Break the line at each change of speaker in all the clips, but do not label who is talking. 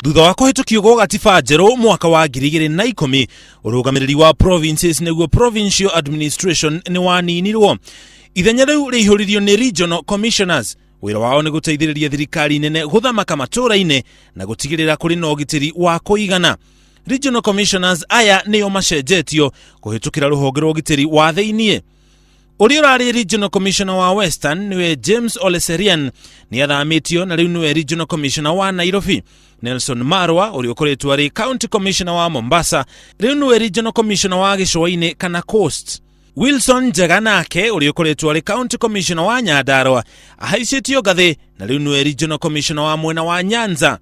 Thutha wa kũhĩtũkio gwa gatiba njerũ mwaka wa 2010, ũrũgamĩrĩri wa provinces nĩguo provincial administration nĩ waninirwo. Ithenya rĩu rĩihũririo nĩ regional commissioners. Wĩra wao nĩ gũteithĩrĩria thirikari nene gũthamaka matũũra-inĩ na gũtigĩrĩra kũrĩ na ũgitĩri wa kũigana. Regional commissioners aya nĩo macenjetio kũhĩtũkĩra rũhonge rwa ũgitĩri wa thĩiniĩ. Ũrĩa ũrarĩ regional commissioner wa Western nĩwe James Oleserian nĩ athamĩtio na rĩu nĩwe regional commissioner wa Nairobi. Nelson Marwa ũrĩa ũkoretwo arĩ county commissioner wa Mombasa rĩu nĩwe regional commissioner wa gĩcũa-inĩ kana Coast. Wilson Njega nake ũrĩa ũkoretwo arĩ county commissioner wa Nyandarua ahaicĩtio ngathĩ na rĩu nĩwe regional commissioner wa mwena wa Nyanza.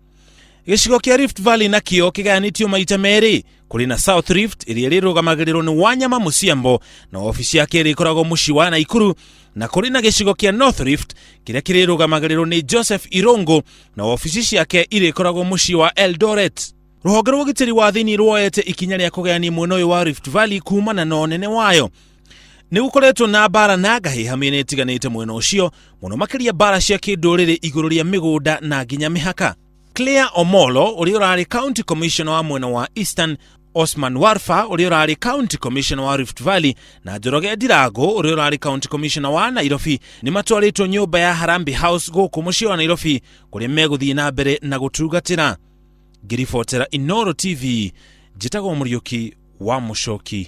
Gĩcigo kĩa Rift Valley nakĩo kĩgayanĩtio maita merĩ. Kũrĩ na South Rift ĩrĩa ĩrĩrũgamagĩrĩrwo nĩ Wanyama Musiambo na obici yake ĩrĩa ĩkoragwo mũciĩ wa Naikuru, na kũrĩ na gĩcigo kĩa North Rift kĩrĩa kĩrĩrũgamagĩrĩrwo nĩ Joseph Irungu na obici ciake irĩkoragwo mũciĩ wa Eldoret. Rũhonge rwa ũgitĩri wa thĩinĩ rwoete ikinya rĩa kũgayania mwena ũyũ wa Rift Valley kumana na ũnene wayo. Nĩ gũkoretwo na mbara na ngahĩha mĩena ĩtiganĩte mwena ũcio, mũno makĩria mbara cia kĩndũrĩrĩ igũrũ rĩa mĩgũnda na nginya mĩhaka. Claire Omolo ũrĩa ũrarĩ county commissioner wa mwena wa Eastern, Osman Warfa ũrĩa ũrarĩ county commissioner wa Rift Valley na Njoroge Ndirango ũrĩa ũrarĩ county commissioner wa Nairobi nĩ matwarĩtwo nyũmba ya Harambee House gũkũ mũciĩ wa Nairobi kũrĩa megũthiĩ na mbere na gũtungatĩra. Ngĩribotera Inooro TV, njĩtagwo Mũriũki wa Mũcoki.